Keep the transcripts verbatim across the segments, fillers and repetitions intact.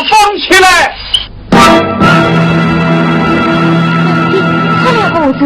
放起来！出了何事？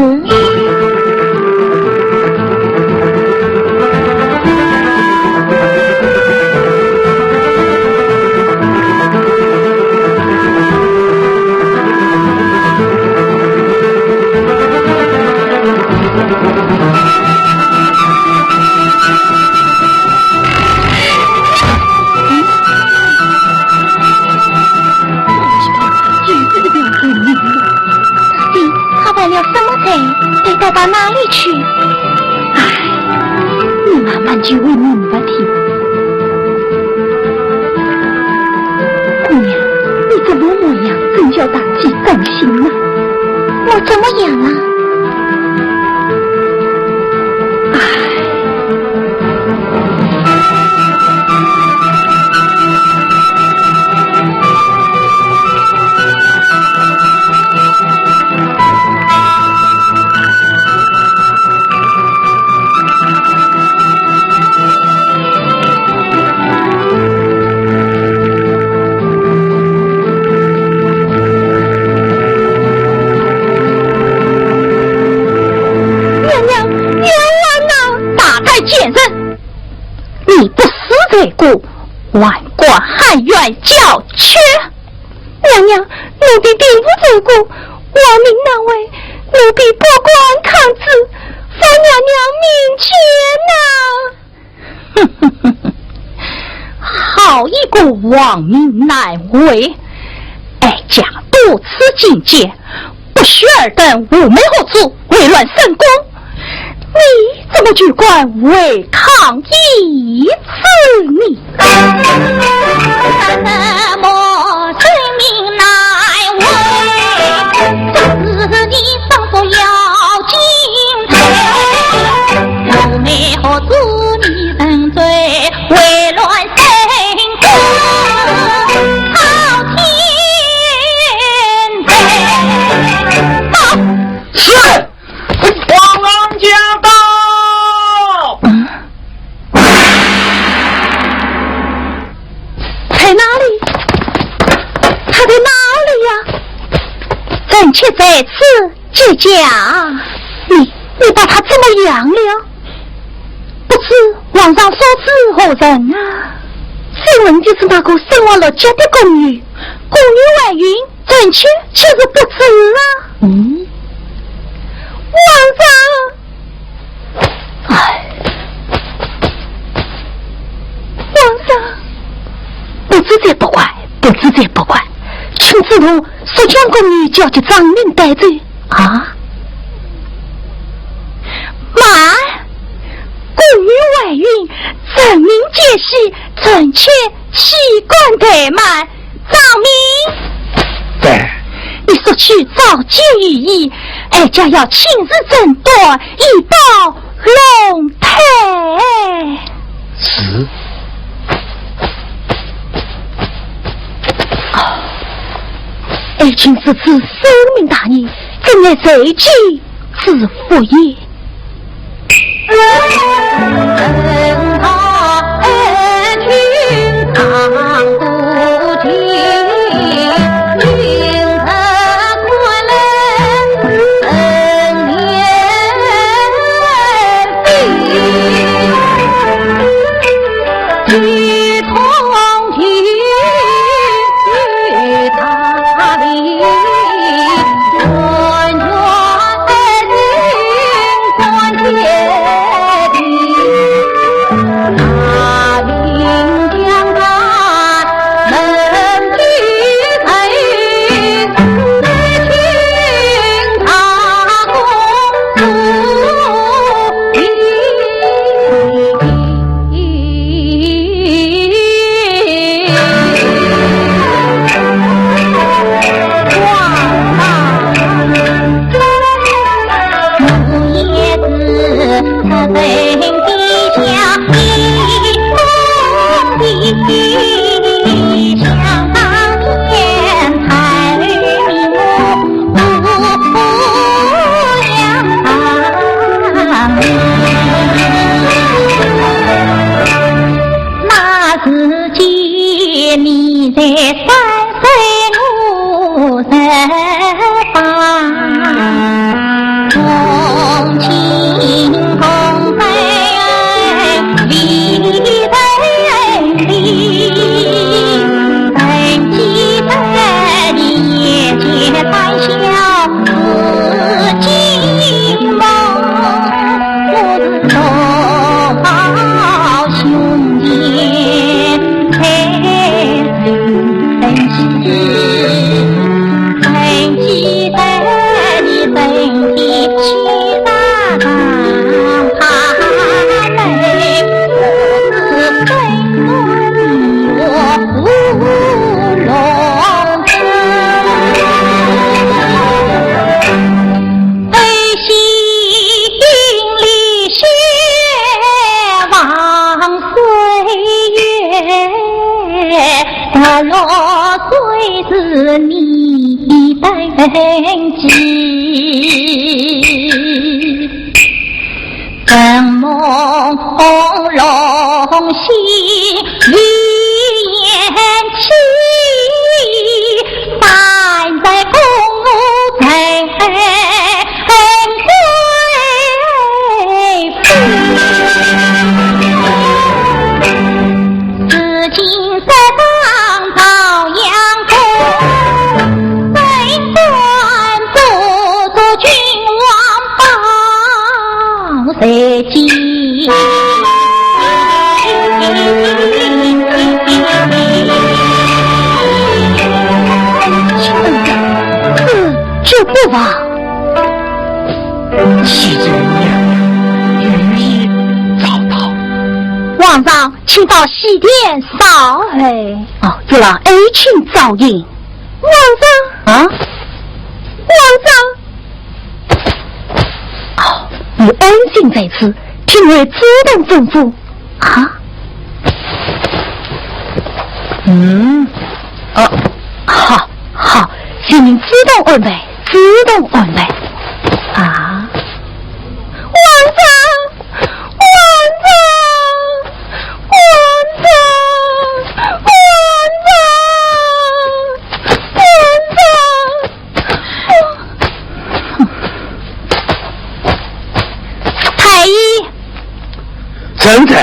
到底他犯了什么罪？被带到哪里去？唉，你慢慢就会明白的。姑娘，你这副模样，真叫大家伤心啊！我怎么样了？唉。 娘娘，冤枉啊！大胆贱人！你不死罪过，还敢喊冤叫屈？娘娘，奴婢并无罪过，王明难为，奴婢不敢抗旨，放娘娘命去呐！ 好一个王命难违，哀家多次进谏，不许尔等乌梅合作，扰乱圣宫，你怎么居敢违抗一旨呢？ 是，皇上驾到！嗯？在哪里？他在哪里呀？臣妾在此。 姐姐啊，你，你把他怎么样了？不知皇上所指何人啊？审问的是那个生活乐极的宫女，宫女怀孕，臣妾岂是不知啊？嗯？皇上！唉，皇上！不知者不怪，不知者不怪，请主动 速将宫女交给张明带走。啊？慢！宫女怀孕，臣民皆喜，臣妾岂敢怠慢。张明，在。你速去召见御医，哀家要亲自诊断，以保龙胎。 是。哀君如此圣明大义，怎奈罪己之福也。你登基，登梦龙戏。 这不吧？喜鹊娘娘御医早到。皇上，请到喜殿稍候。哦，有劳爱卿照应。皇上。啊？皇上。哦，你安心在此，听我主动吩咐。 啊？嗯，啊，好，好，请您自动安排，自动安排。啊？皇上，皇上，皇上，皇上，皇上！ 太医。臣在。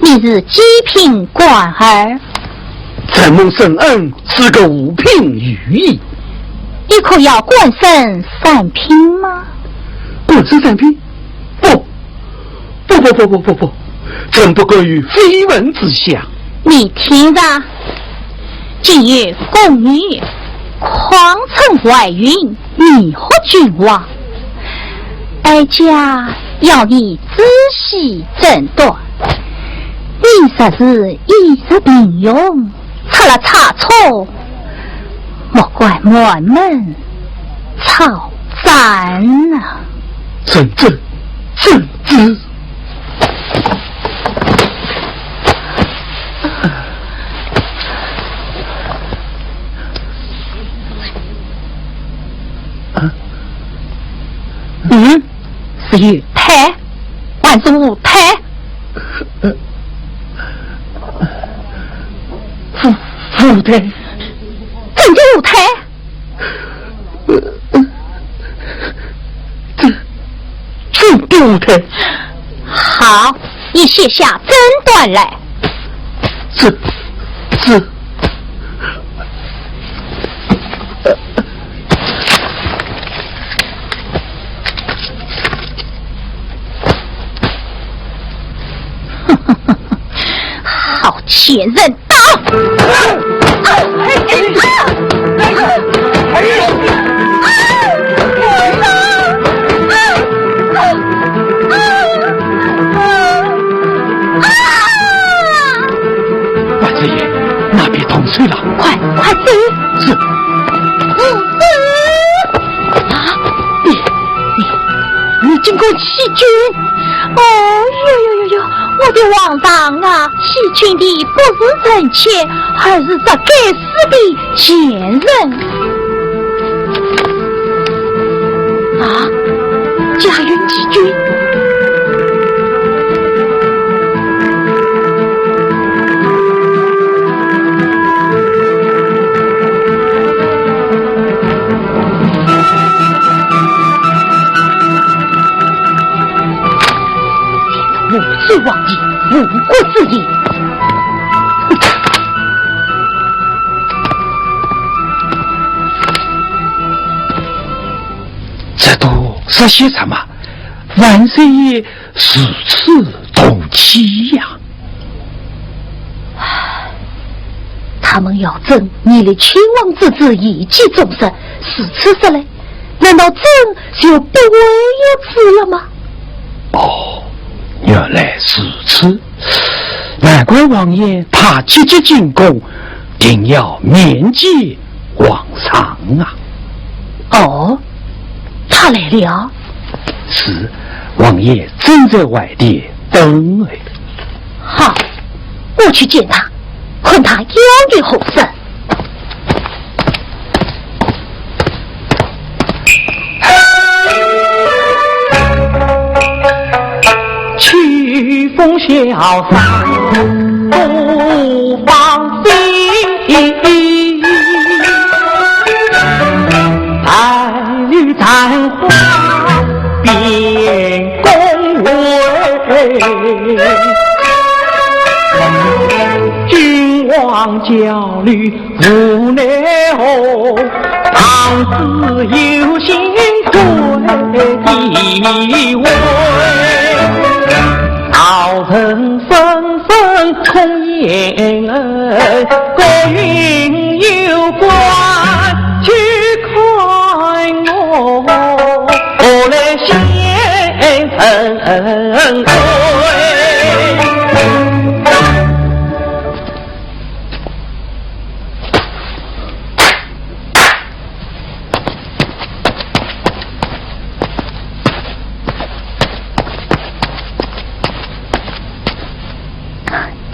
你是几品官儿？承蒙圣恩，是个五品御医。你可要官升三品吗？官升三品？不， 不不不不不不，朕不敢有非分之想。你听着，今有宫女匡称怀孕，迷惑君王，哀家要你仔细诊断。你若是医治平庸， 出了差错，莫怪满门抄斩啊！朕，朕，朕，朕。嗯？是有胎，还是无胎？ 无，无胎。真的无胎？这，这无胎。好，你写下诊断来。这，这， 好贱人，打！万岁爷，那边动手了。快，快走！是。啊，你，你，你竟敢欺君！哦哟哟哟哟，我的皇上啊，欺君的不是臣妾，而是这该死的贱人。啊，嘉云欺君。 我周王爷误国之言。这都是些什么？万岁爷如此动气呀！ 他们要朕逆立亲王之志，以及众生，如此说来，难道朕就不为也知了吗？哦，原来如此，难怪王爷他急急进宫，定要面见皇上啊。哦，他来了？是，王爷正在外地等候。 好，我去见他，看他要的何事。潇洒不放心，爱与残花变恭维。君王教里 无奈何，唐诗有心最低微。老臣声声空言耳，孤云有官去看我，何来显神威。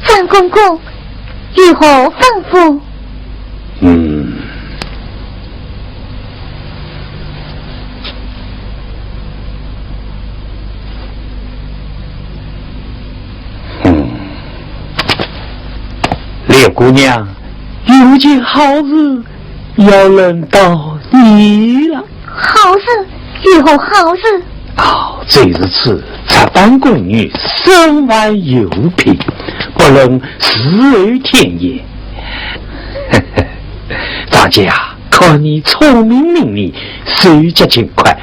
张公公，有何吩咐？嗯。嗯。柳姑娘，有件好事 要轮到你了。好事？有何好事？哦，就是此贼班宫女身怀有品，不论是否天也。张家啊，看你聪明伶俐，手脚勤快，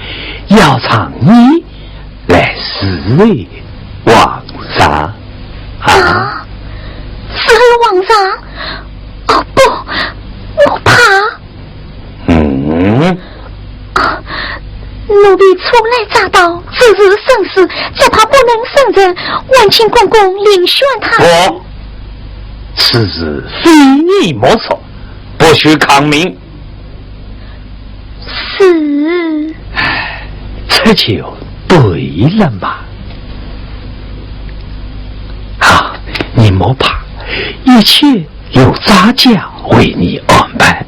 要让你 来侍候皇上。啊？啊，侍候皇上？哦，不，我怕。嗯？啊，奴婢初来乍到，只是生死，只怕不能胜任，还请公公另选他。不，此事非你莫说，不许抗命。 是。唉，这就对了嘛。啊，你莫怕，一切有张家为你安排。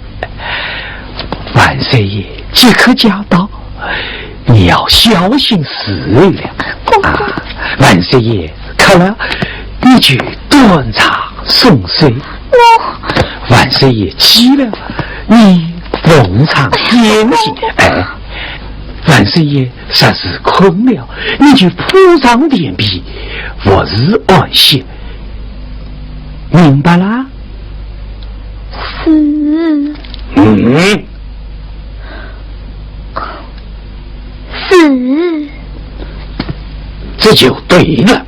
万岁爷即刻驾到，你要小心侍候了。公公。啊，万岁爷渴了，你就端茶送水。 我。万岁爷急了，你奉上点心。哎，万岁爷若是困了，你就铺上棉被，服侍安歇。明白啦？是。嗯。 是。这就对了。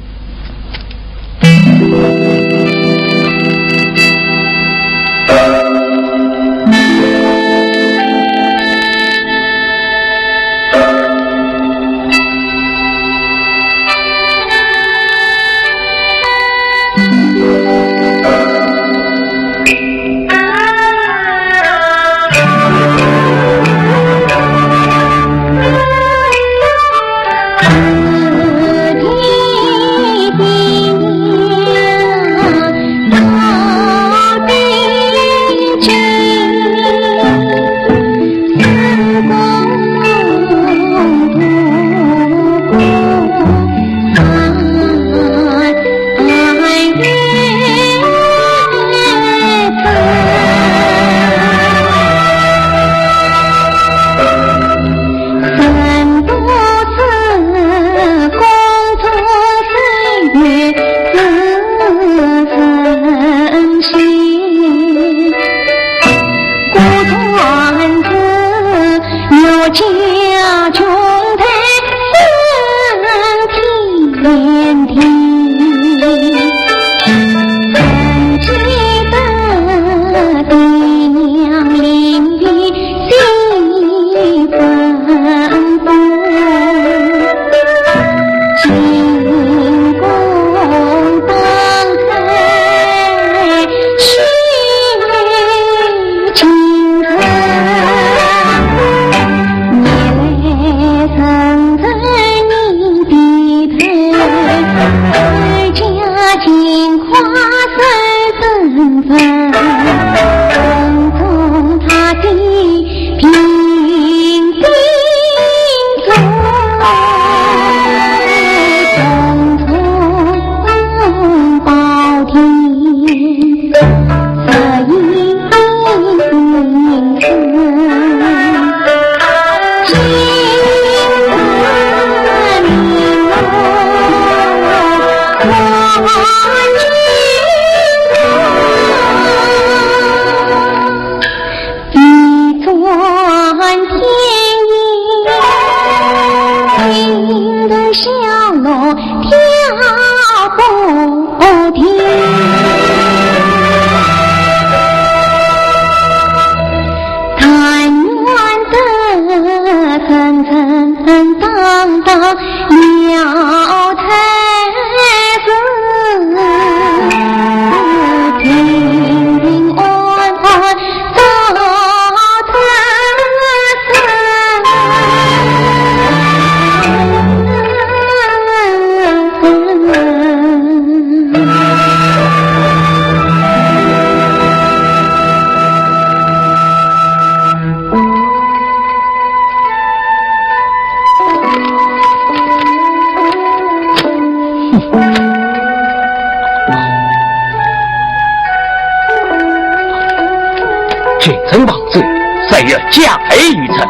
进城防守，谁有加害于朕？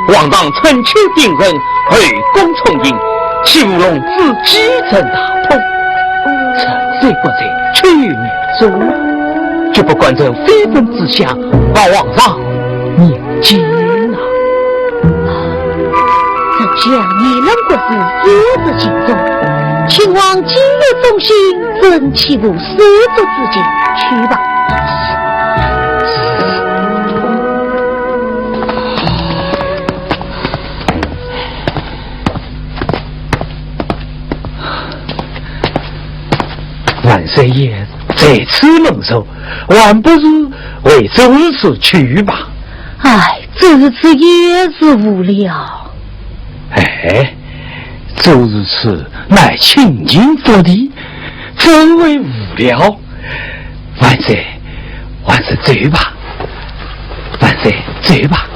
皇上春秋鼎盛，后宫充盈，岂无龙子继承大统？臣虽不在，却有明珠啊，绝不敢在妃嫔之下，把皇上 念经啊。这将一人国事有失轻重，请王继有忠心，朕岂无手足之情？去吧。万岁爷在此蒙受，还不如回周氏去吧。唉， 这日子也是无聊。哎，周氏乃清静福地，怎会无聊？万岁，万岁走吧，万岁走吧。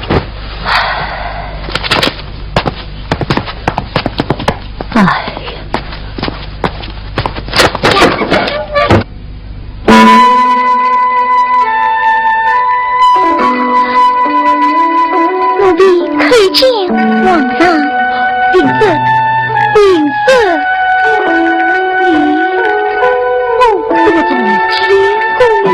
唉。 奴婢叩见皇上。平身，平身。咦，哦，怎么从未见过呢？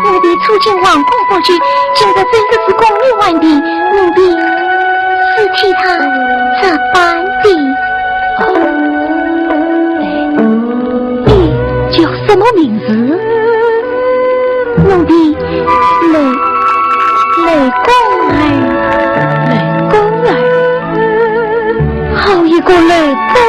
奴婢初进皇宫不久，今日正式是宫女玩的，奴婢是替她值班的。 哦，哎，你叫什么名字？奴婢，雷，雷公儿，雷公儿，好一个雷公儿。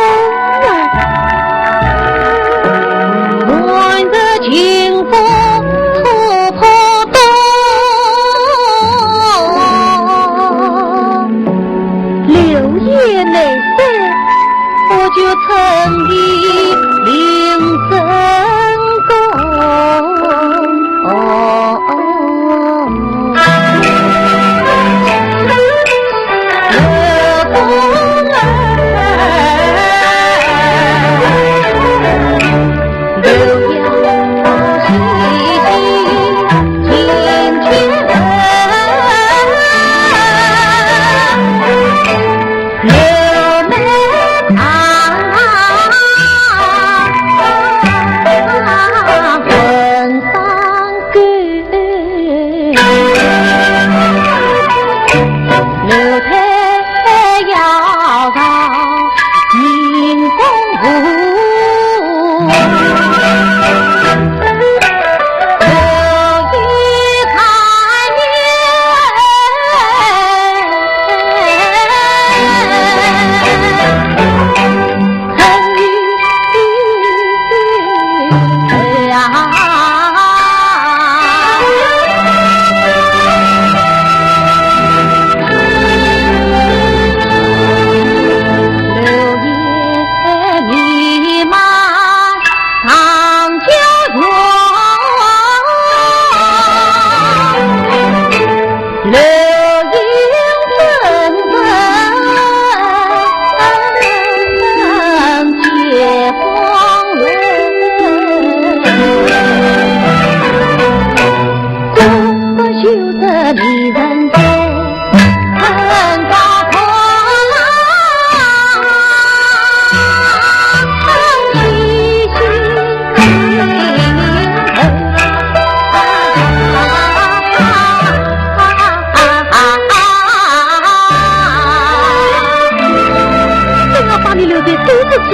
朕要把你留在这里住，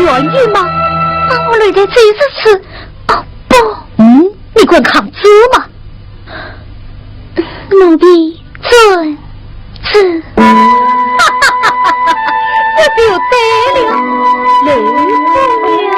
愿意吗？把我留在这里住？哦，不。嗯？你敢抗旨吗？奴婢遵旨。这就对了，雷公了。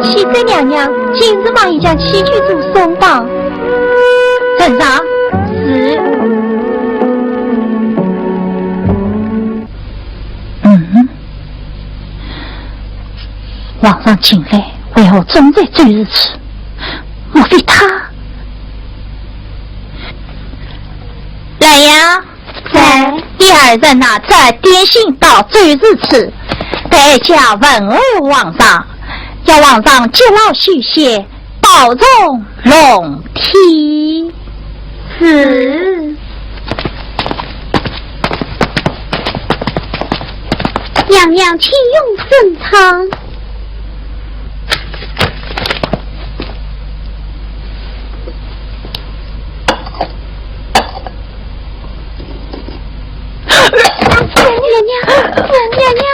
启奏娘娘，今日望爷将起居做松绑。呈上。是。嗯，皇上近来为何总在周氏处？莫非他……来呀！ 在。第二日拿着点心到周氏处，待下问候皇上，叫皇上节劳休息，保重龙体。是。娘娘，请用参汤。 娘娘，娘娘，娘娘，娘娘。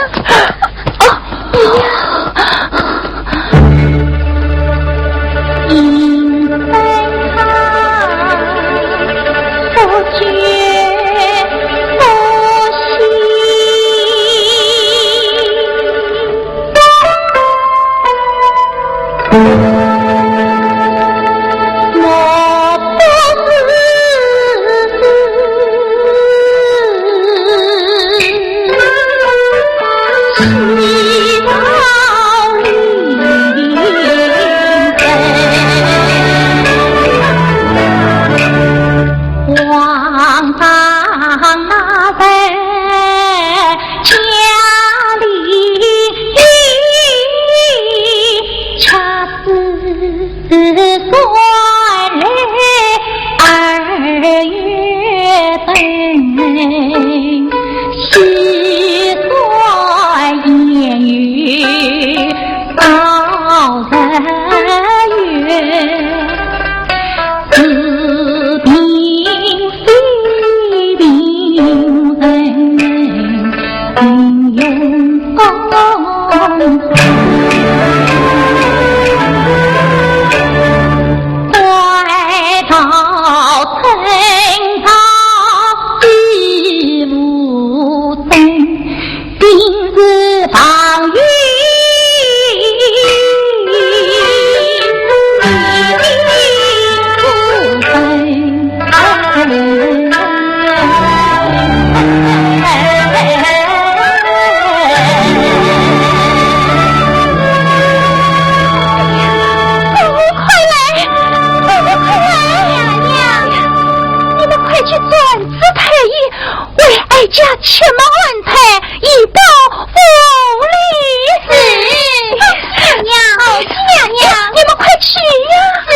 快来，快来！娘娘，你们快去转枝配衣，为哀家脱帽安胎，以报父礼。是。娘娘，娘娘，你们快去呀！是。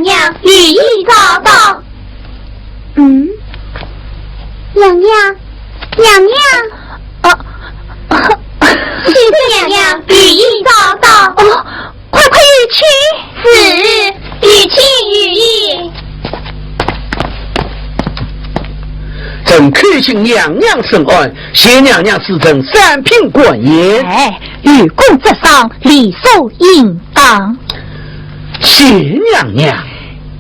娘，御医早到。嗯，娘娘，娘娘。啊，啊，启禀娘娘，御医早到。哦，快快御请。是，御请御医。臣叩请娘娘圣安，谢娘娘赐朕三品官衔。哎，有功则赏，理所应当。 谢娘娘。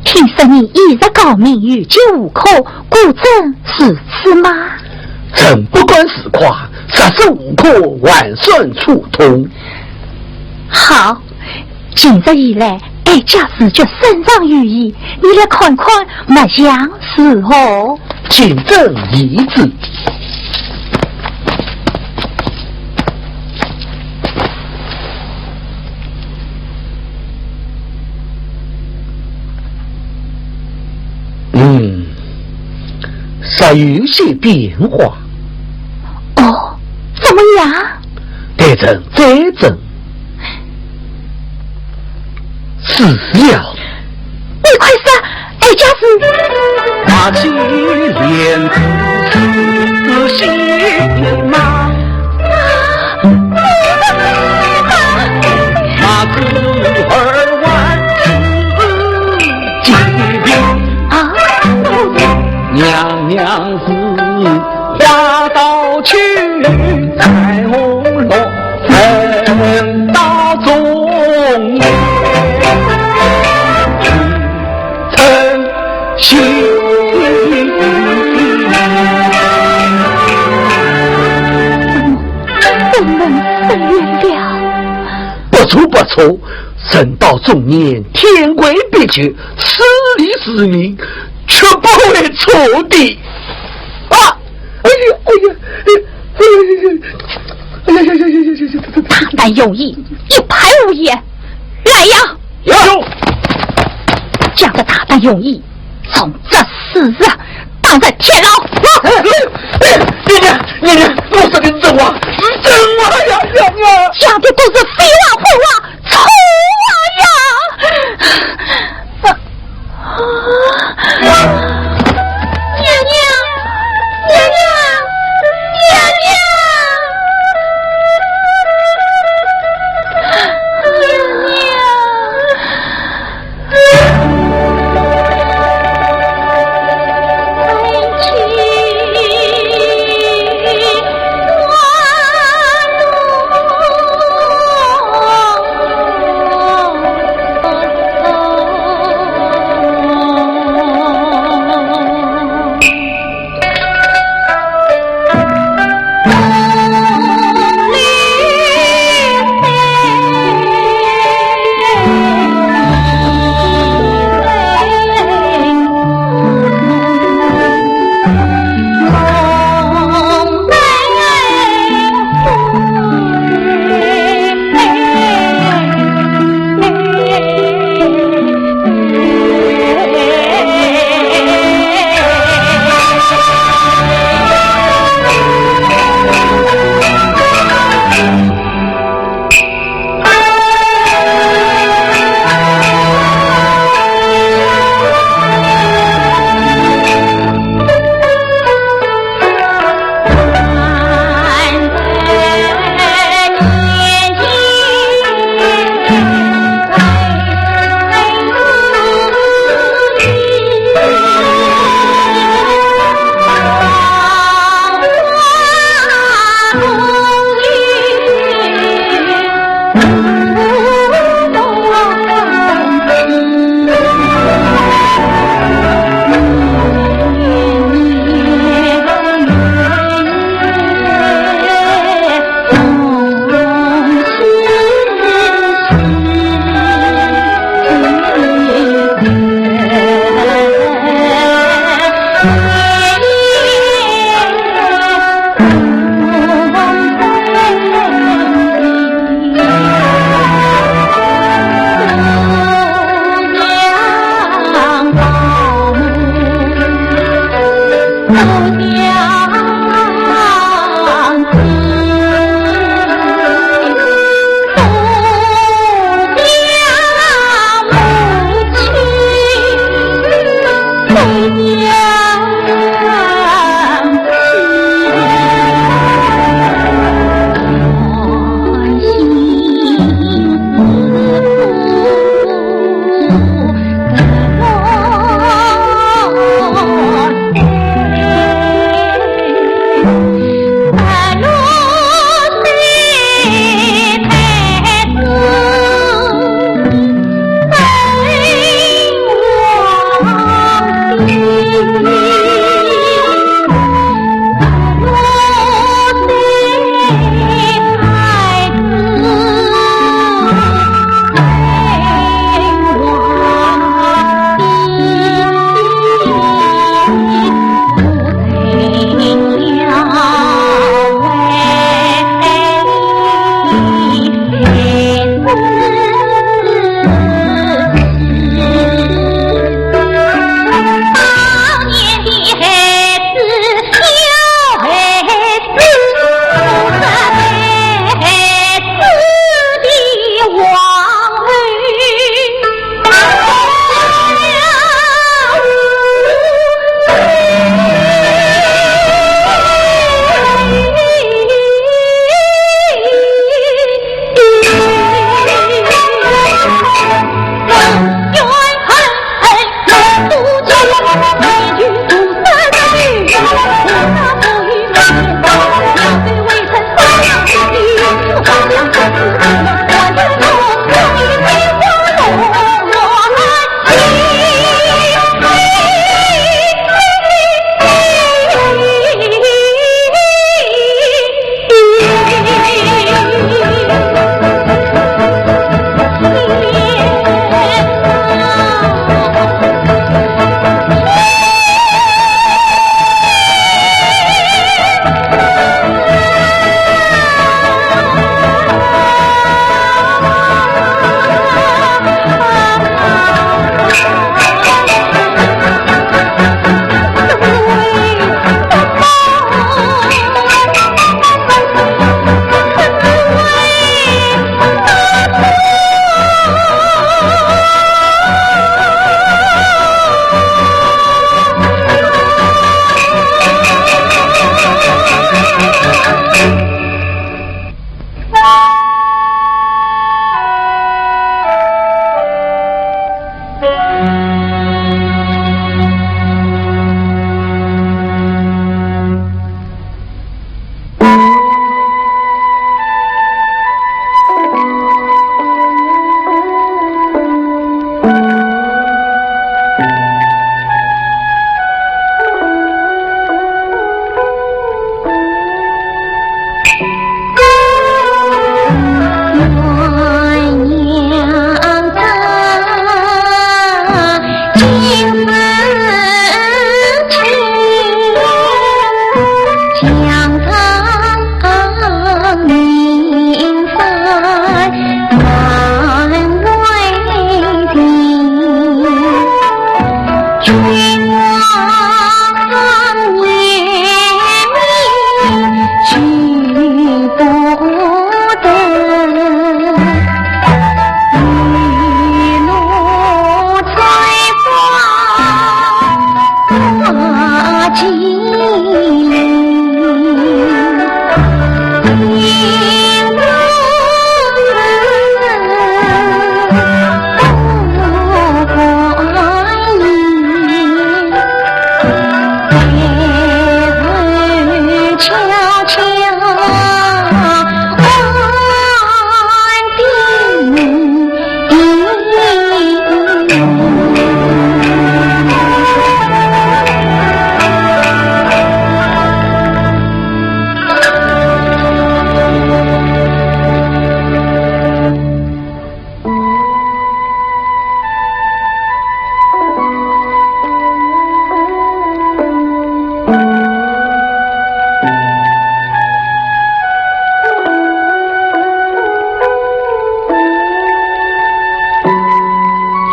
听说你医术高明，有救无科，果真如此吗？臣不敢自夸，若是无科，还算粗通。好，今日以来，哀家自觉身上有异，你来看看，脉象如何？ 请朕医治。嗯，稍有些变化。哦，怎么样？待朕再诊。 是呀。你快说，哀家是。拿起链子是新马，马子二万斤。啊？娘娘是花刀去在红罗。 人到中年，称心。怎么，怎么失言了？不错，不错，人到中年，天规必矩，事理事明，绝不会错的。啊！ 哎呀，哎呀，哎呀，哎呀，哎呀，哎呀，哎呀，哎呀，大胆用医，一派胡言！来呀！有。将这大胆用医从这死啊，当在天牢。哎，哎，哎，娘娘，娘娘，我说的是真话，是真话呀，娘娘。讲的都是废话、混话， 臭话呀！娘娘，娘娘，娘娘！娘娘！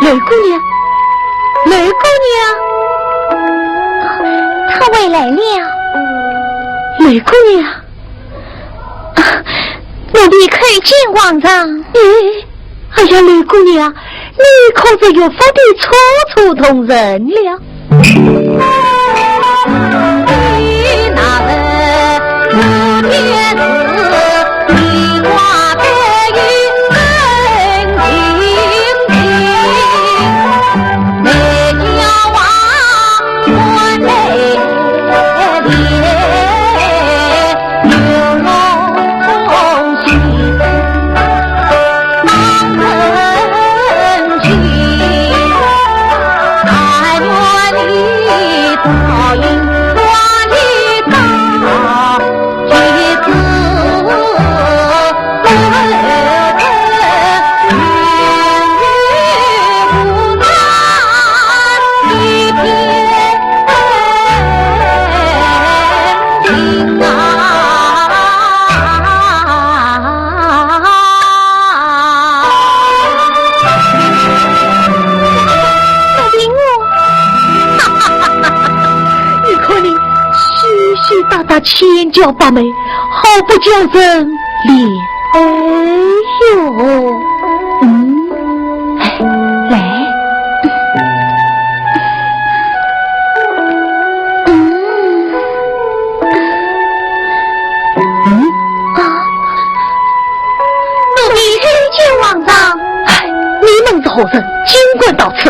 柳姑娘，柳姑娘，她回来了。柳姑娘，啊，奴婢叩见皇上。咦，哎呀，柳姑娘，你可是越发的楚楚动人了。你看你，羞羞答答，千娇百媚，好不叫人怜爱哟。嗯，哎，来。嗯，嗯，啊，奴婢叩见皇上。哎，你们是何人？竟敢到此？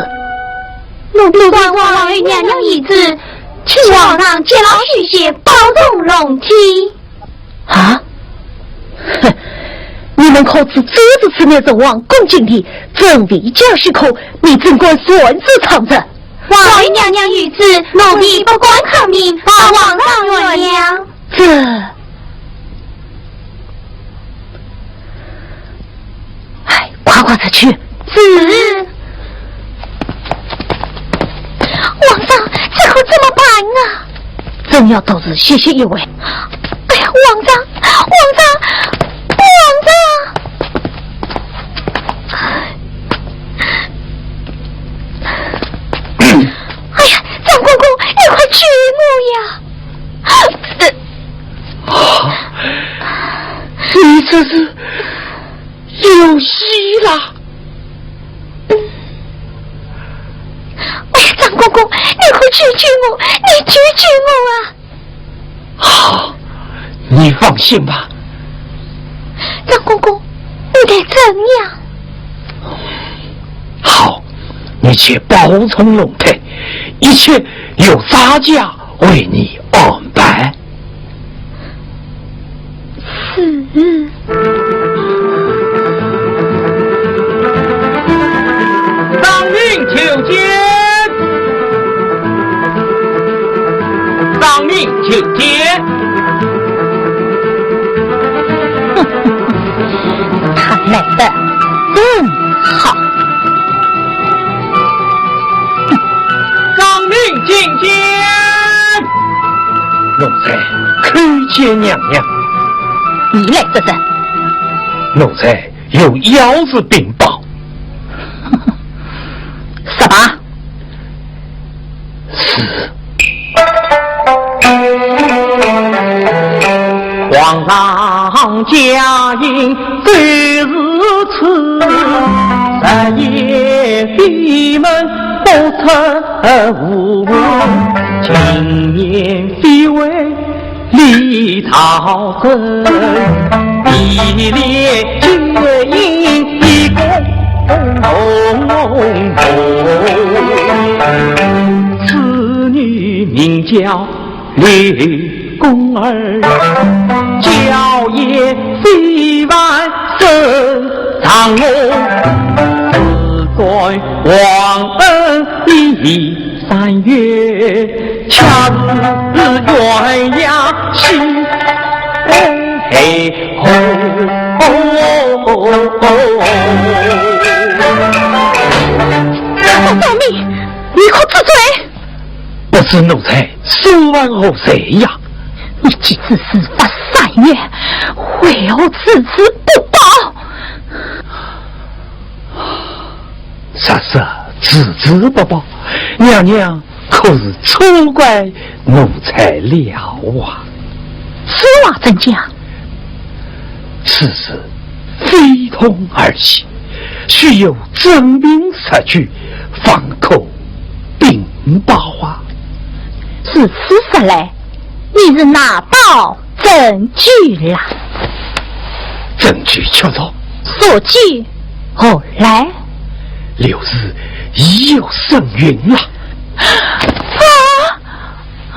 奴婢传皇后娘娘懿旨，请皇上节劳续弦，保重龙体。啊？哼，你们可知周日此乃是皇宫禁地，朕未加许可，你怎敢擅自闯入？皇后娘娘懿旨，奴婢不敢抗命，望皇上原谅。这 哎，快快出去！是。皇上，这可怎么办啊？朕要独自歇息一会。哎呀，皇上，皇上，皇上！哎呀，张公公，你快救我呀！ 啊，你这是有喜啦！哎呀，张公公，你快救救我，你救救我啊！好，你放心吧。张公公，你待怎样？好，你且保重龙体，一切由洒家为你安排。 张明求见，张明求见。他来得真好。 张明觐见。奴才叩见娘娘。你来作甚？奴才有要事禀报。说吧。是。 皇上驾临就是此，日夜闭门不出户，今夜非为李朝臣，一列接引一个红红。此女名叫 柳宫儿，娇艳非凡胜场我，自冠皇恩已三月，恰似鸳鸯戏。嘿吼。张公公，你可知罪？ 不知奴才所犯何罪呀？你既知事发三月，为何置之不报？实是置之不报，娘娘可是错怪奴才了啊？此话怎讲？此事非同儿戏，须有证明实据，方可禀报啊。如此说来，你是拿到 证据啦。证据确凿。所据何来？刘氏已有身孕了。啊！啊！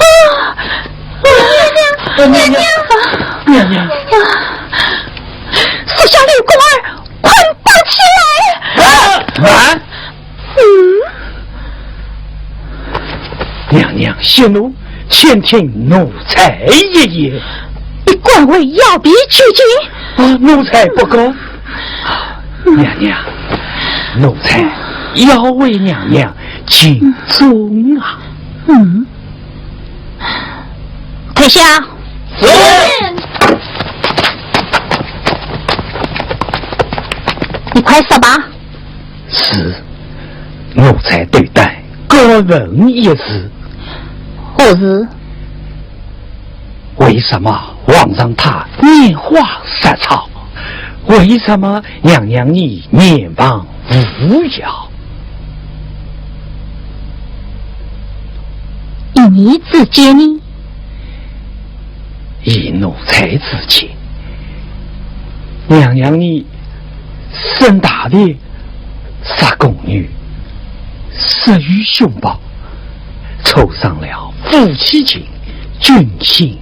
娘娘，娘娘，娘娘！速将刘宫二捆绑起来！啊！啊！ 嗯？娘娘息怒，且听奴才一言。你敢为姚婢求情？啊，奴才不敢。啊，娘娘，奴才要为娘娘尽忠啊。嗯。退下。是。你快说吧。 是，奴才对待高文一事。何事？为什么皇上他拈花惹草？为什么娘娘你念旁无效？依你之见呢？ 依奴才之见，娘娘你生大病，杀宫女，失于凶暴，触伤了夫妻情，君心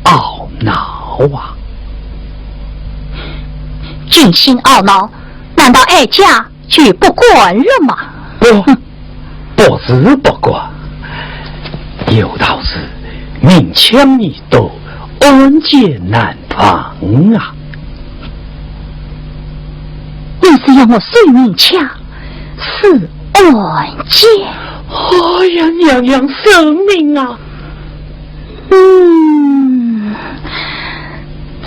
懊恼啊！君心懊恼，难道哀家 就不管了吗？不，不是不管，有道是明枪易躲，暗箭难防啊。你是要我使明枪，使暗箭？哎呀，娘娘圣明啊！ 嗯，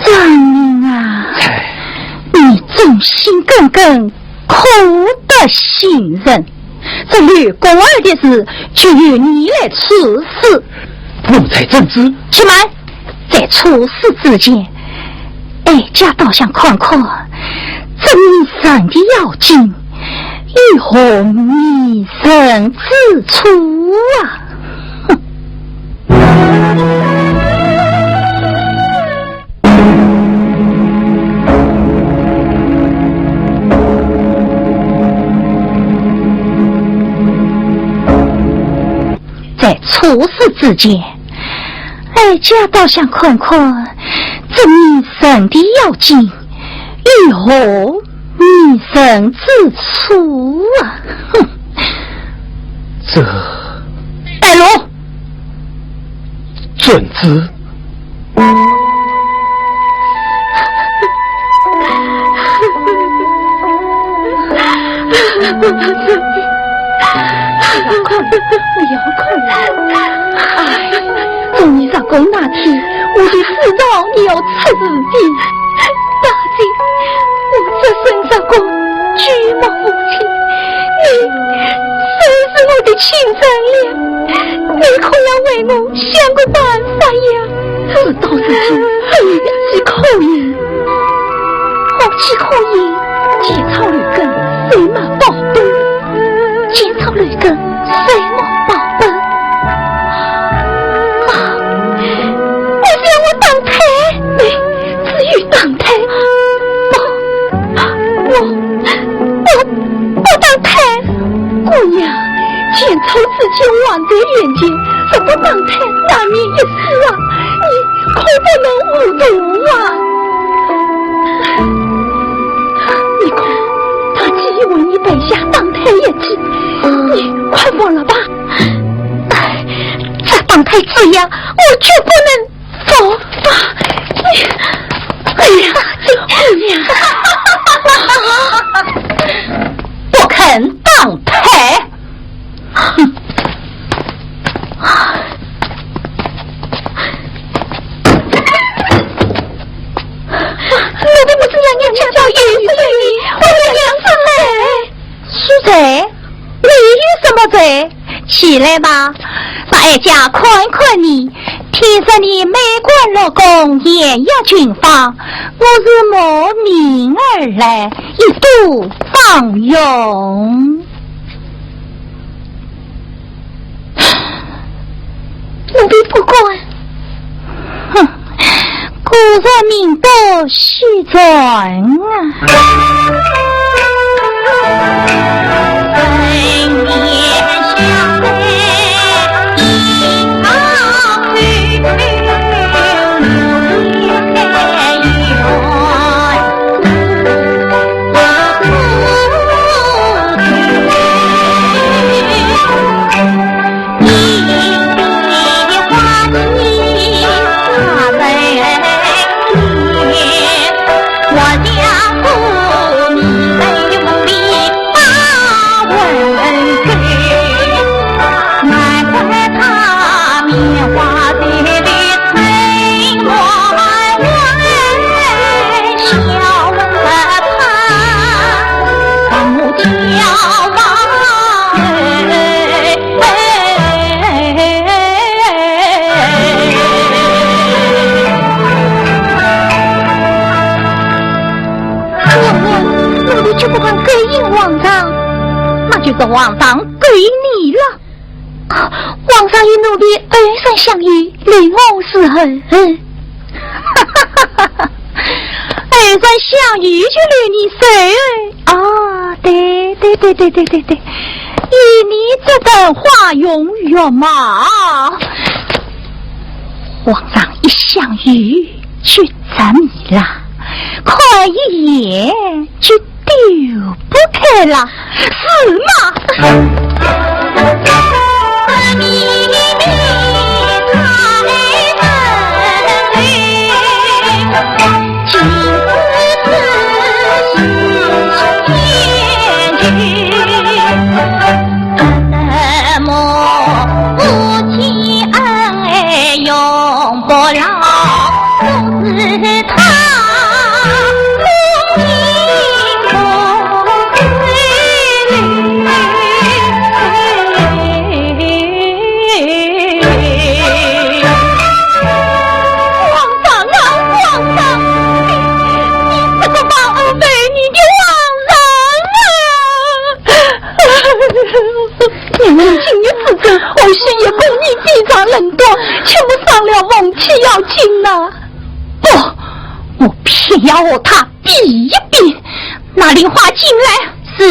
张明啊，哎。你忠心耿耿，可得信任。这刘宫二的事，就由你来处置。奴才遵旨。且慢，在处置之前，哀家倒想看看，这女人的要紧， 有何迷人之处啊？哼！在处置之前，哀家倒想看看这迷人的要紧 有何迷人之处啊？哼！这……带路！遵旨。 不要哭了，不要哭了。哎，从你入宫那天，我就知道你要出事的。大姐，我只身入宫，举目无亲，你算是我的亲人了，你可要为我想个办法呀。事到如今，怎样去考验？ 何其可疑！前朝刘根，谁没宝贝？前朝刘根，谁没宝贝？啊，你是要我打胎？你只有打胎？不，我，我不打胎。姑娘，前朝之间，还在眼前，若不打胎，难免一死啊！你 可不能糊涂啊！你看，他既已为你备下打胎药剂，你快服了吧。哎，这打胎之药，我绝不能服啊！你，哎呀，这姑娘，不肯打胎。 哼！我的母亲娘娘，娘娘，我的娘子嘞！是谁？你又哎，起来吧，让哀家看看你。听说你美观乐宫，艳压群芳，我是慕名而来，一睹芳容。奴婢不敢。哼， 果然名不虚传啊。娘娘，奴婢绝不敢勾引皇上。那就是皇上勾引你了。皇上与奴婢偶然相遇，留我如何？偶然相遇就留你如何？ 啊，对对对对对对对，以你这等花容月貌，皇上一相遇就着迷了，看一眼就丢不开了，是吗？ 皇上啊，皇上，你这个忘恩背义的王人啊！娘娘今日之争，后妃与宫女非常冷淡，全部伤了凤体要紧呐。不，我偏要和她比一比。拿莲花进来。是。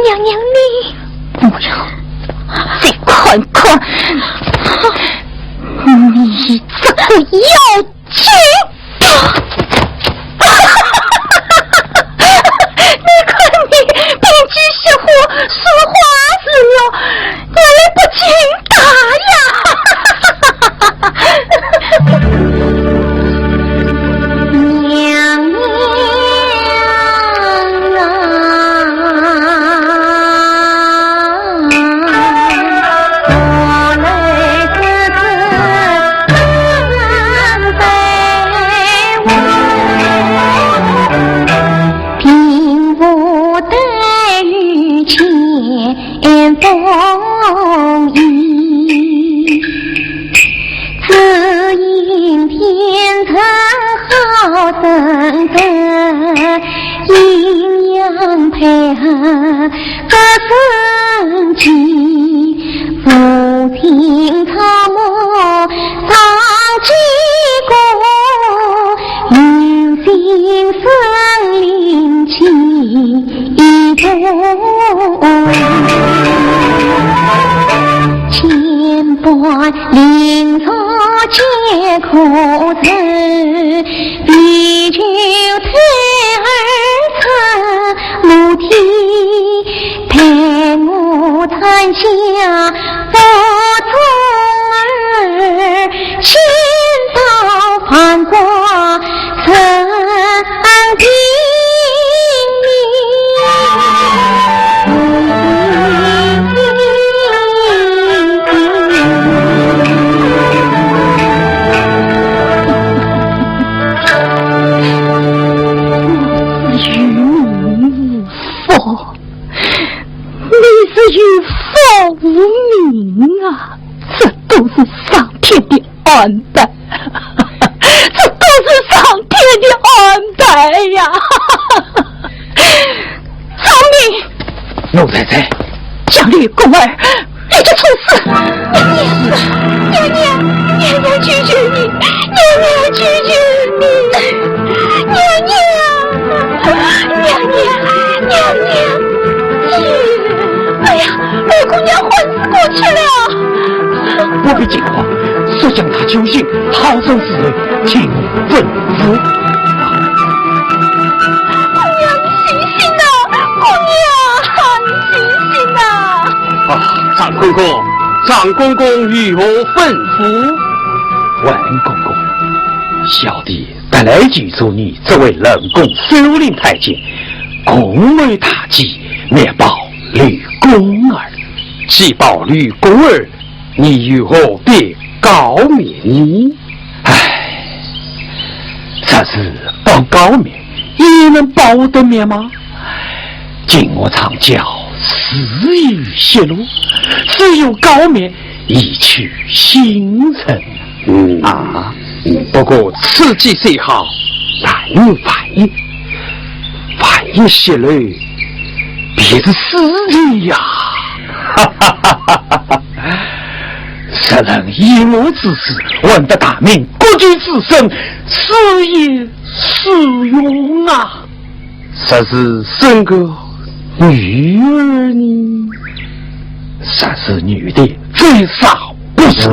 娘娘你……不要，再看看，你这个妖精！你看你，比鸡你是有福无命啊！这都是上天的安排，这都是上天的安排呀！张明，奴才在。将吕公儿立即处死！娘娘，娘娘，娘娘救救你！娘娘救救你！娘娘！ 娘娘，娘娘，哎呀，二姑娘昏死过去了。不必惊慌，速将她救醒，好生伺候，听我吩咐。姑娘，你醒醒啊，姑娘，你醒醒啊！啊，长公公，长公公有何吩咐？王公公，小弟 特来求助你这位冷宫守令太监，宫外大计，密报吕公儿。既报吕公儿，你又何必告密呢？唉，这事不告密，也能报得密吗？金屋藏娇，事已泄露，只有告密，以取信臣。嗯。啊。 不过此计虽好，难于万一。万一泄露，便是死罪呀！若人以我之事，换得大明国舅之身，死也是荣啊！ 实是生个女儿呢？实是女的，最少不是。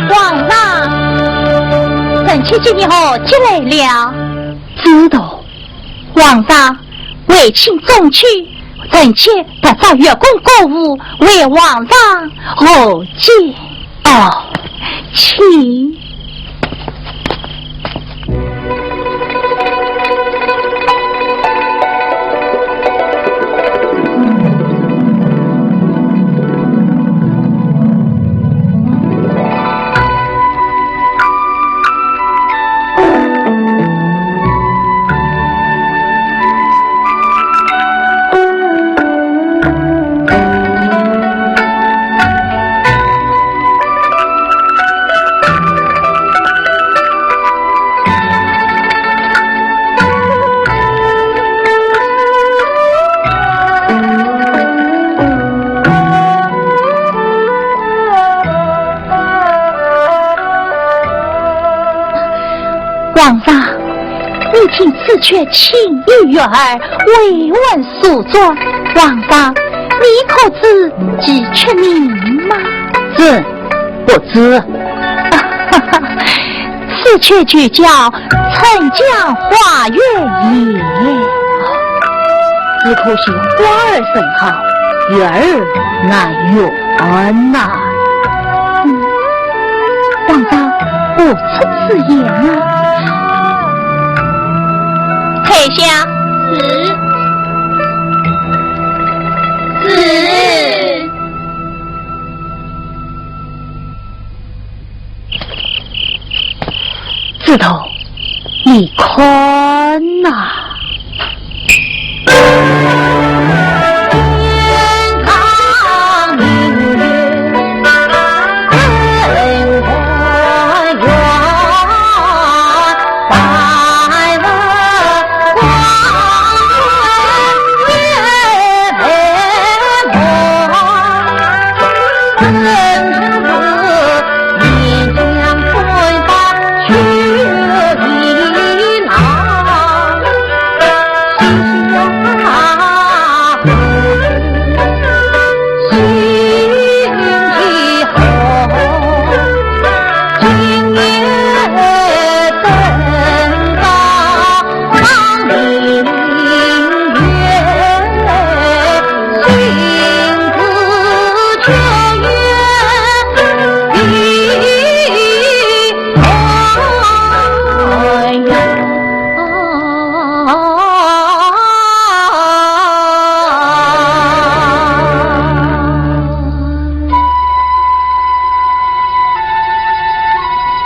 皇上，臣妾今日何进来了？知道。皇上，回寝中去，臣妾特召月宫歌舞，为皇上贺酒。哦，请。皇上，你听此曲清幽悦耳，委婉婉转。皇上，你可知其曲名吗？这不知。此曲就叫《春江花月夜》。只可惜花儿甚好，月儿难圆呐。嗯，皇上，何出此言啊？退下。是。是。 子头，你看呐。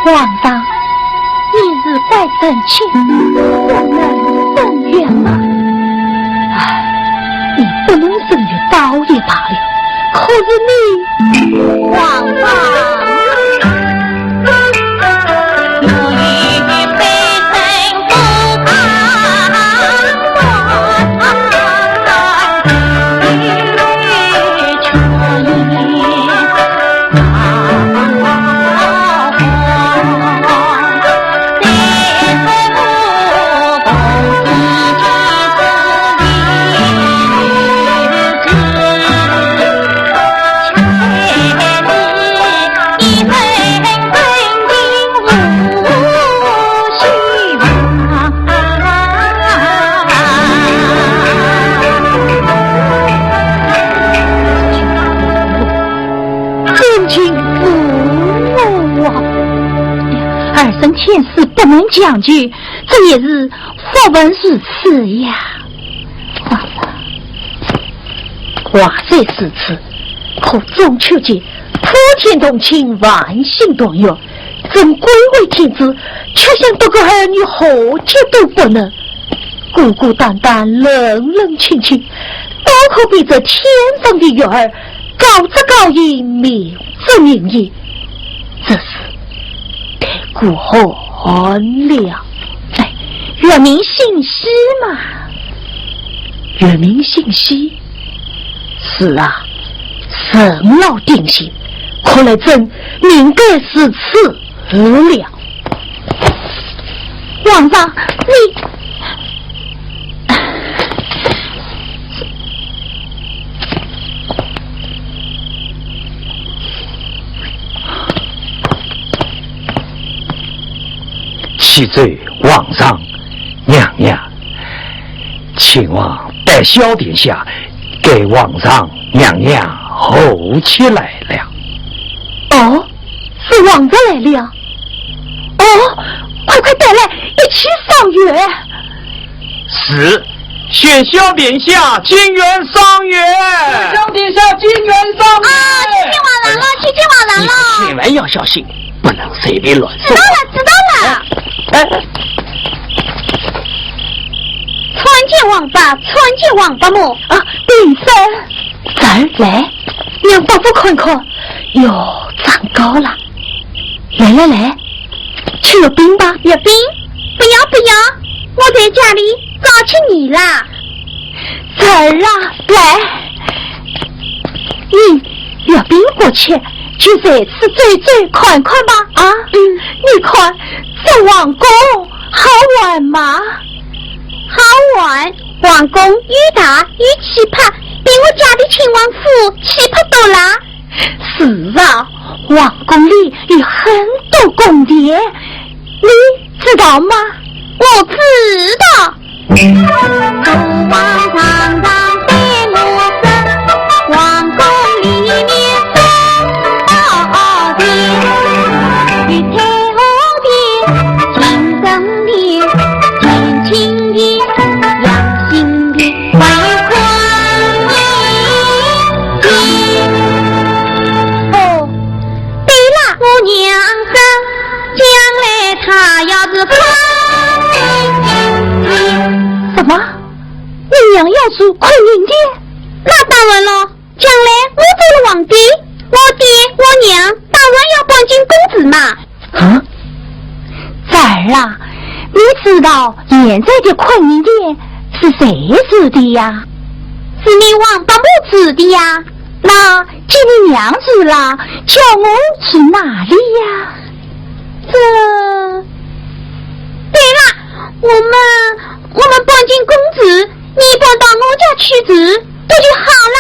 皇上，你是怪臣妾，不能伸冤吗？唉，你不能伸冤倒也罢了，可是你，皇上。真情父母啊！儿孙千事不能强求，这也是佛门如此呀。话虽如此，可中秋节普天同庆，万姓团圆，朕贵为天子，却想得个儿女和解都不能。 孤孤单单，冷冷清清，倒可比这天上的月儿高则高也，明则明也，真是太过寒了。哎，月明星稀嘛。月明星稀？是啊，人老定心，看来朕命该如此了。 皇上，你，启奏皇上、娘娘， 请王带小殿下给皇上娘娘候起来了。哦，是皇上来了。哦，快快带来，一起赏月。是，宣小殿下进园赏月。小殿下进园赏月。啊，去见皇上了，去见皇上了。你千万要小心，不能随便乱说。知道了，知道了。哎， 参见王伯，参见王伯母。啊，禀旨。侄儿，来，让伯父看看。哟，长高了。来来来，吃月饼吧。月饼？不要不要，我在家里早吃你啦。侄儿啊，来。嗯，月饼不吃，就在此走走看看吧。啊，嗯。你看，这王宫玩吗？好玩，皇宫又大又气派，比我家的亲王府气派多啦。是啊，皇宫里有很多宫殿，你知道吗？我知道。 哦，对了，我娘说，将来她要是什么？你娘要住昆明殿？那当然了，将来我做了皇帝，我爹我娘当然要搬进宫子嘛。啊？婵儿啊，你知道现在的昆明殿是谁住的呀？是你王伯母住的呀。那既你娘住了，叫我住哪里呀？这，对了，我们，我们搬进宫子，你搬到我家去住，不就好了？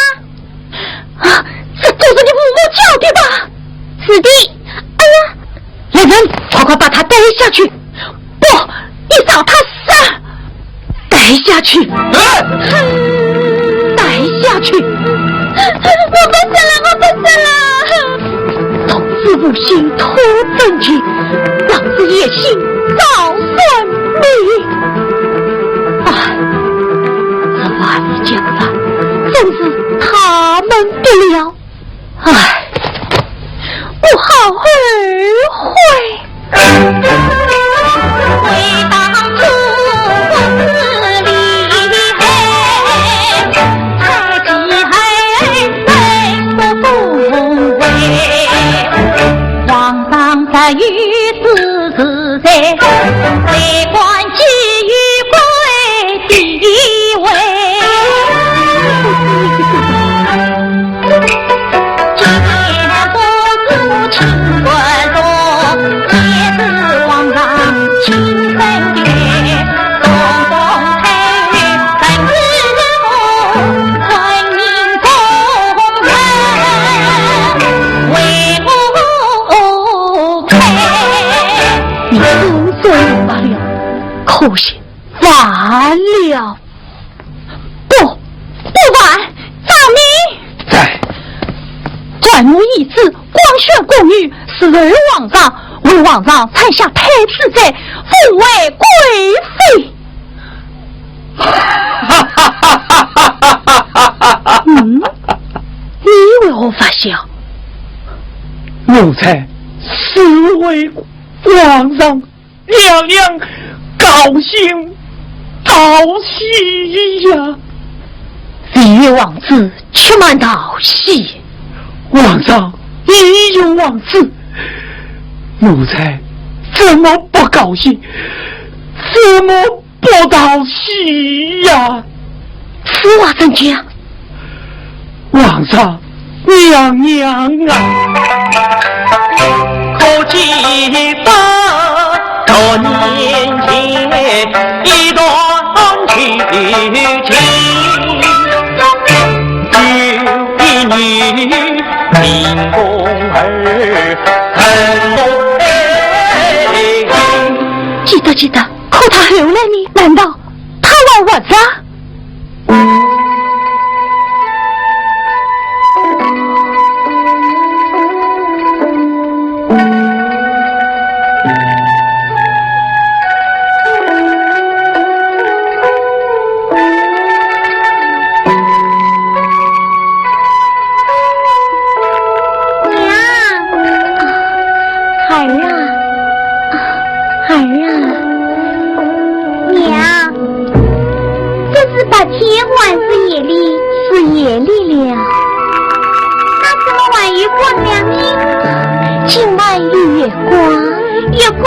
啊，这都是你父母教的吧？是的。哎呀，来人，快快把她带下去！不，你找她死啊！带下去！哎！带下去！我不死了，我不死了！老子无心偷珍珠，老子也心照算你。哎，这万里江山真是他们的了。 唉，我好后悔。你终究罢了，可惜晚了。 不，不晚，张明。在。传我一子光宣宫女侍候皇上，为皇上产下太子妃，封为贵妃。嗯，你为何发笑？奴才是为皇上 娘娘高兴道喜呀。未有皇子，却慢道喜。皇上已有皇子，奴才怎么不高兴？怎么不道喜呀？此话怎讲？ 皇上，娘娘啊！可记得多年前一段旧情，有一女名宫二，很动人心。记得，记得，可她后来呢？难道她还活着？ 娘，孩儿啊，孩儿啊，娘，这是白天还是夜里？是夜里了。那怎么还有光亮呢？今晚有月光。月光？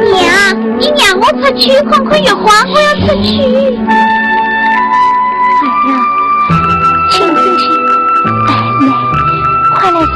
娘，你让我出去看看月光，我要出去。孩儿啊，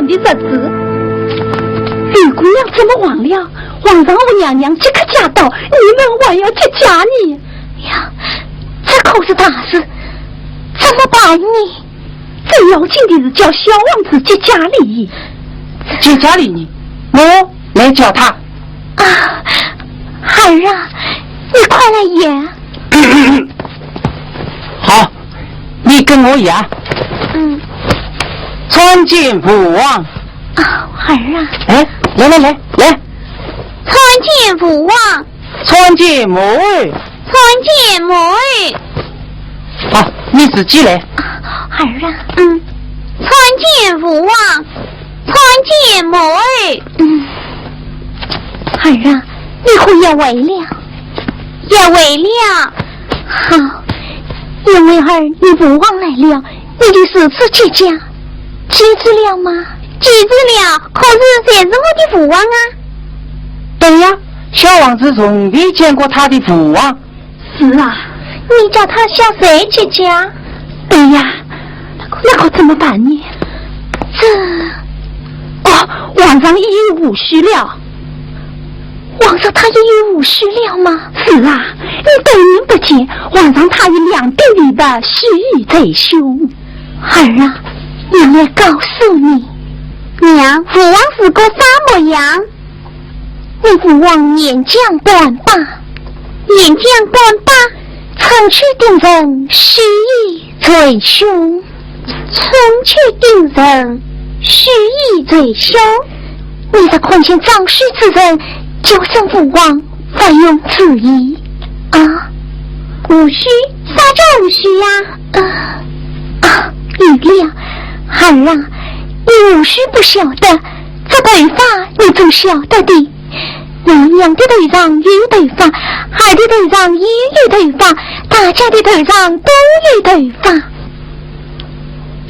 的日子。刘姑娘怎么忘了？皇上和娘娘即刻驾到，你们还要接驾呢。呀，这可是大事，怎么办呢？最要紧的是叫小王子接驾哩。接驾哩呢？我来叫他。啊，孩儿啊，你快来呀！好，你跟我呀。嗯。参见父王。啊，孩儿啊。哎，来来来来。参见父王。参见母后。参见母后。好，你自己来。啊，孩儿啊。嗯。参见父王。参见母后。嗯。孩儿啊，你可要回了？要回了。好，因为儿你父王来了，你的日子即将。记住了吗？记住了，可是谁是我的父王啊？对呀，小王子从未见过他的父王。是啊，你叫他向谁接驾？对呀，那可怎么办呢？这……哦，皇上已有误许了。皇上他已有误许了吗？是啊，你对眼不见，皇上他已两鬓微白，须臾在胸。儿啊，娘来告诉你。娘，父王是个啥模样？你父王面将干拔，面将干拔，春秋鼎盛，须臾在胸。春秋鼎盛，须臾在胸。你这看见张须之人，就说父王不用注意啊。误许？啥叫误许呀？啊，啊，有了，儿啊，你误许不晓得，这头发你总晓得的。 娘娘的头上有头发，儿的头上也有头发，大家的头上都有头发。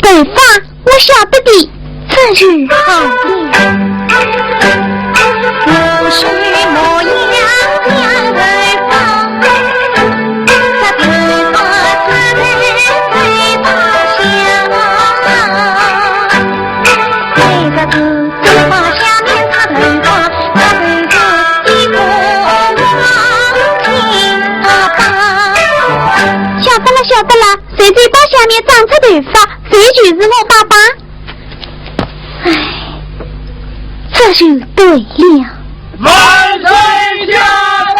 头发我晓得的，这是好的。晓得了，晓得了，谁嘴巴下面长出头发，谁就是我爸爸。唉，这就对了。万岁驾到！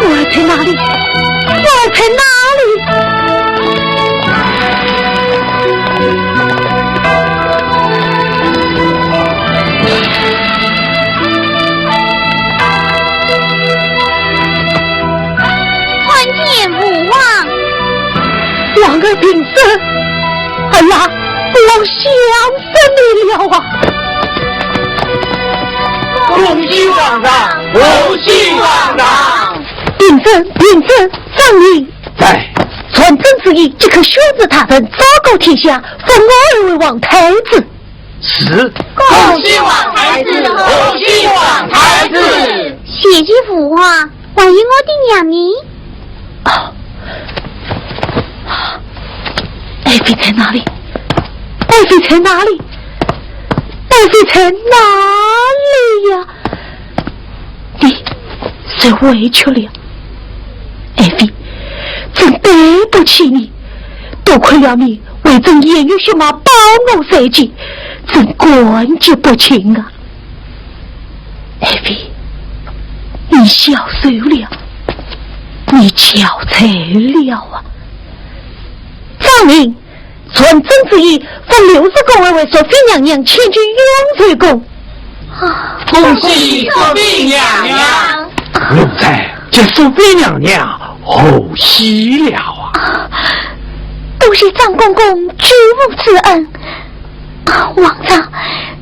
我在哪里？我在哪里？参见父王。皇儿平身。哎呀，父王想 死你了啊！恭喜皇上，恭喜皇上！平身，平身，遵命。在。传朕旨意，即刻宣旨大臣昭告天下，封我儿为皇太子。是。恭喜皇太子，恭喜皇太子！谢谢父王。 还有我的娘呢？哦，爱妃在哪里？爱妃在哪里？爱妃在哪里呀？你受委屈了，爱妃，朕对不起你，多亏了你为朕偃月血脉保我在即，朕感激不尽啊。 爱妃，你消瘦了，你憔悴了啊！遵命，传朕旨意，封六十宫儿为淑妃娘娘，迁居永寿宫。啊，恭喜淑妃娘娘！奴才给淑妃娘娘贺喜了啊！啊，多谢张公公救父之恩。 啊，皇上，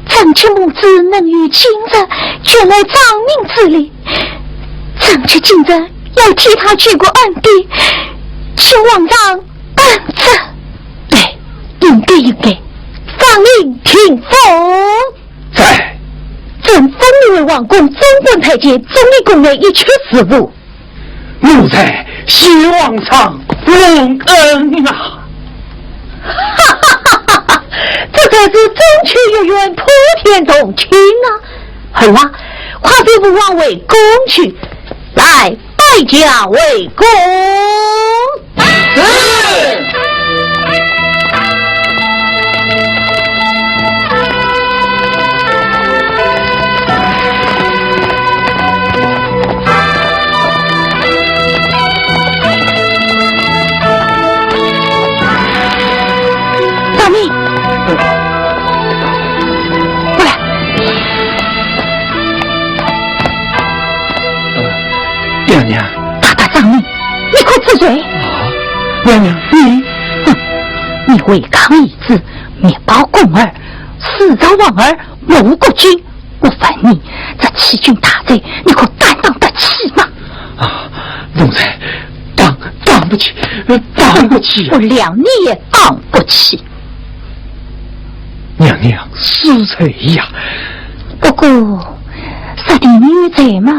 臣妾母子能于今日，全赖张敏之力。臣妾今日要替她结个恩的，请皇上恩准。对，应该，应该。张敏听封。在。朕封你为王公、总管太监、总理宫内一切事务。奴才谢皇上隆恩啊！哈哈哈哈，这才是中秋月圆，普天同庆啊！儿啊，快随父王回宫去，来，拜驾回宫。是。张明，过来。呃，娘娘。大大张明，你可知罪？啊，娘娘，你……哼，你违抗遗旨，密报宫饵，私造王饵，谋国君。我问你，这欺君大罪，你可担当得起吗？啊，奴才担……担不起，呃，担不起呀。我谅你也担不起。娘娘恕罪呀。不过，说定你有罪嘛，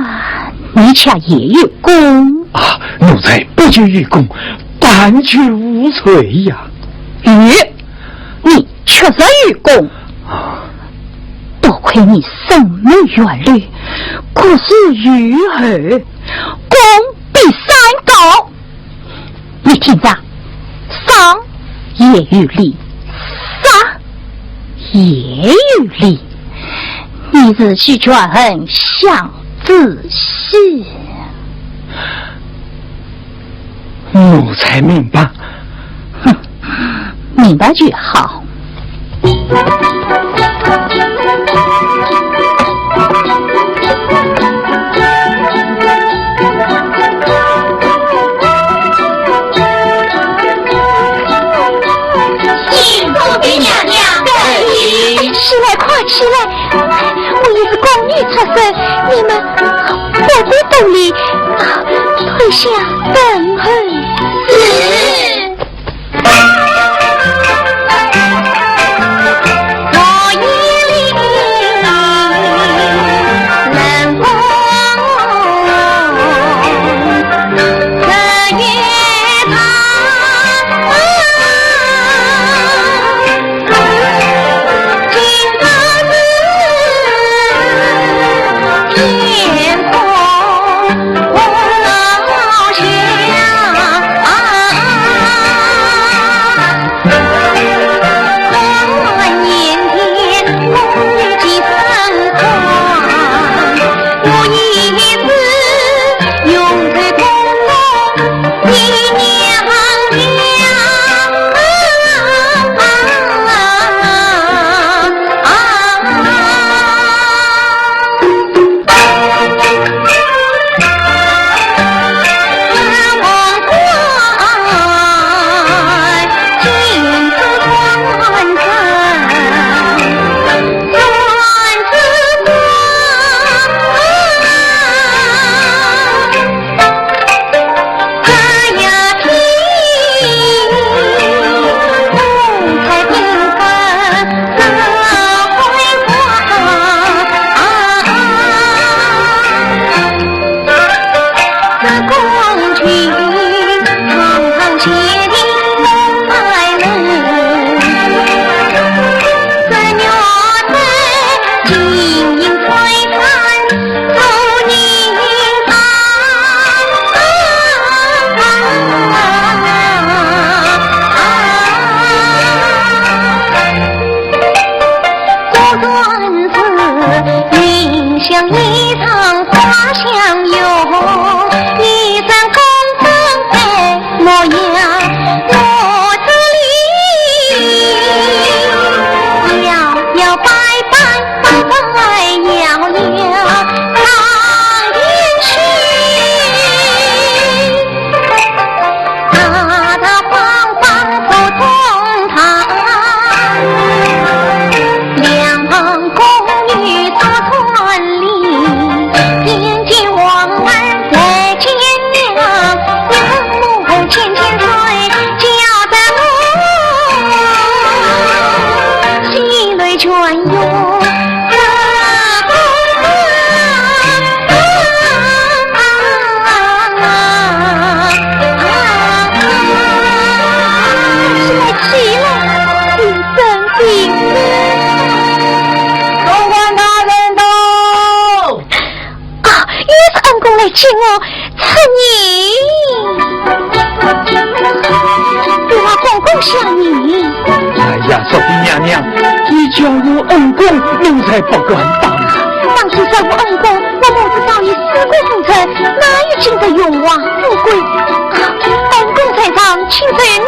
你却也有功。啊，奴才不求有功，但求无罪呀。有，你确实有功。啊。多亏你深谋远虑，各自有后，功比山高。你听着，赏也有理，赏也有理，你自己权衡，想仔细。奴才明白。哼，明白就好。 幸福的娘娘得意。起来，快起来！我也是宫女出身，你们不必多礼，啊，退下等候。是。想你。哎呀，淑妃娘娘，你叫我恩公，奴才不敢当。倘使说我恩公，我母子早已死过风尘，哪有今日荣华富贵？啊，恩公在上，请随我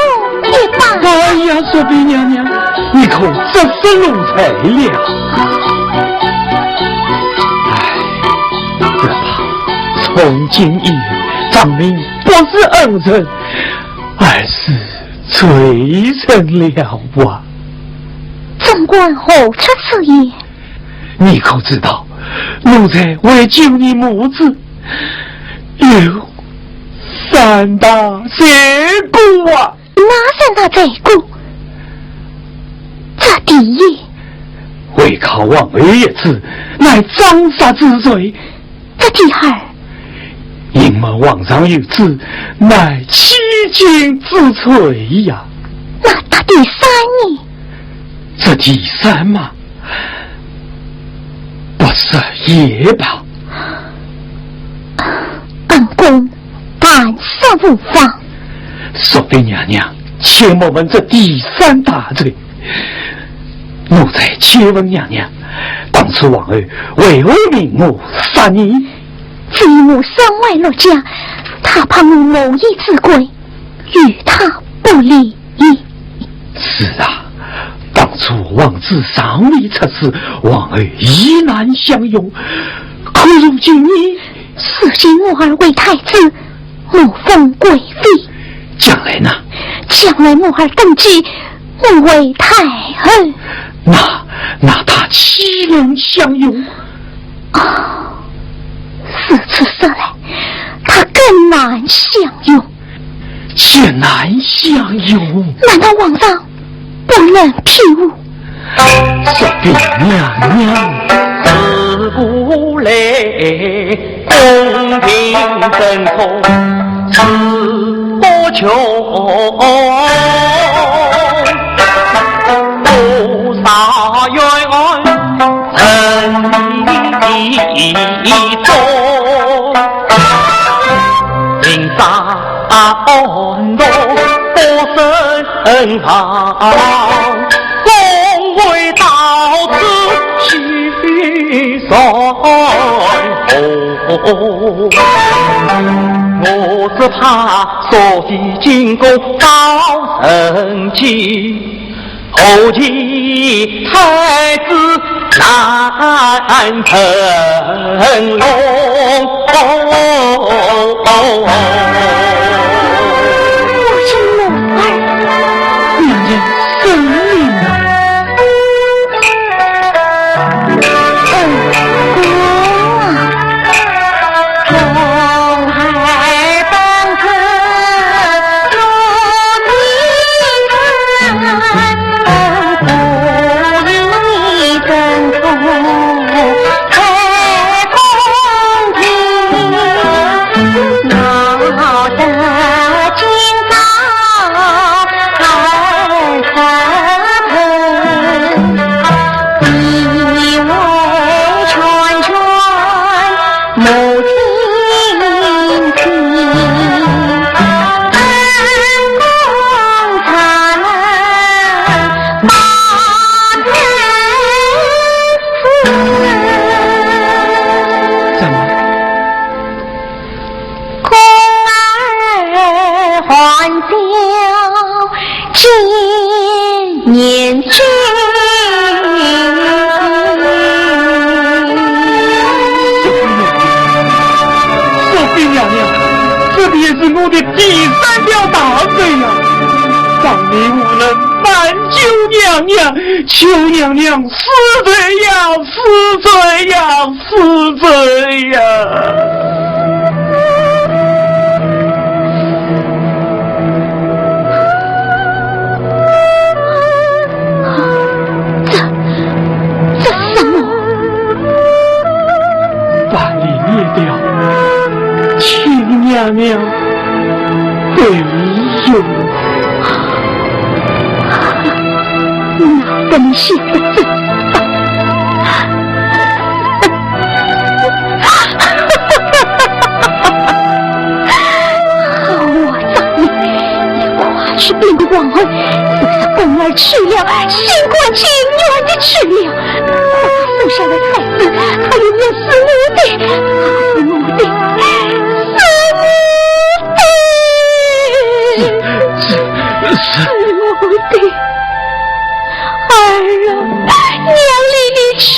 一拜。哎呀，淑妃娘娘，你可责怪奴才了。哎，只怕从今以后，咱们不是恩人，而是 罪人了啊！总管何出此言？你可知道，奴才为救你母子，有三大罪过啊！哪三大罪过？这第一，违抗皇后懿旨，乃枉杀之罪。 这第二，隐瞒皇上懿旨，乃欺君之罪呀。那他第三呢？这第三嘛，不说也罢。恩公，但说无妨。淑妃娘娘，且莫问这第三大罪。 奴才且问娘娘，当初皇后为何命我杀你？非我身怀六甲，她怕我无依之归，与她不离。是啊，当初皇子尚未出世，皇后已难享用，可如今你……如今我儿为太子， 我封贵妃。将来呢？将来我儿登基，我为太后。那，那她岂能享用？啊，如此说来，她更难享用。更难享用？难道皇上 不能庇护。说不娘娘。自古来，功名争宠自不穷，多少冤案沉迷其中。 明杀暗夺，多生亡，功亏到此须算何？我只怕所费金宫遭人欺， 后继太子难成龙。我是我儿。娘娘圣明啊。恩公啊。 怎么？ 公儿还小，今年少。淑妃娘娘，这便是我的第三条大罪呀！当年无能 瞒救娘娘，求娘娘恕罪呀，恕罪呀，恕罪呀！这，这什么？ 把你灭掉，请娘娘回去。那等你写个怎办？好啊，张明，你快去禀告王后，是他宫女儿去了，新官进女儿的去了。可他府上的太子，他永远是我的，他是我的，是我的，是我的。儿啊，娘离你去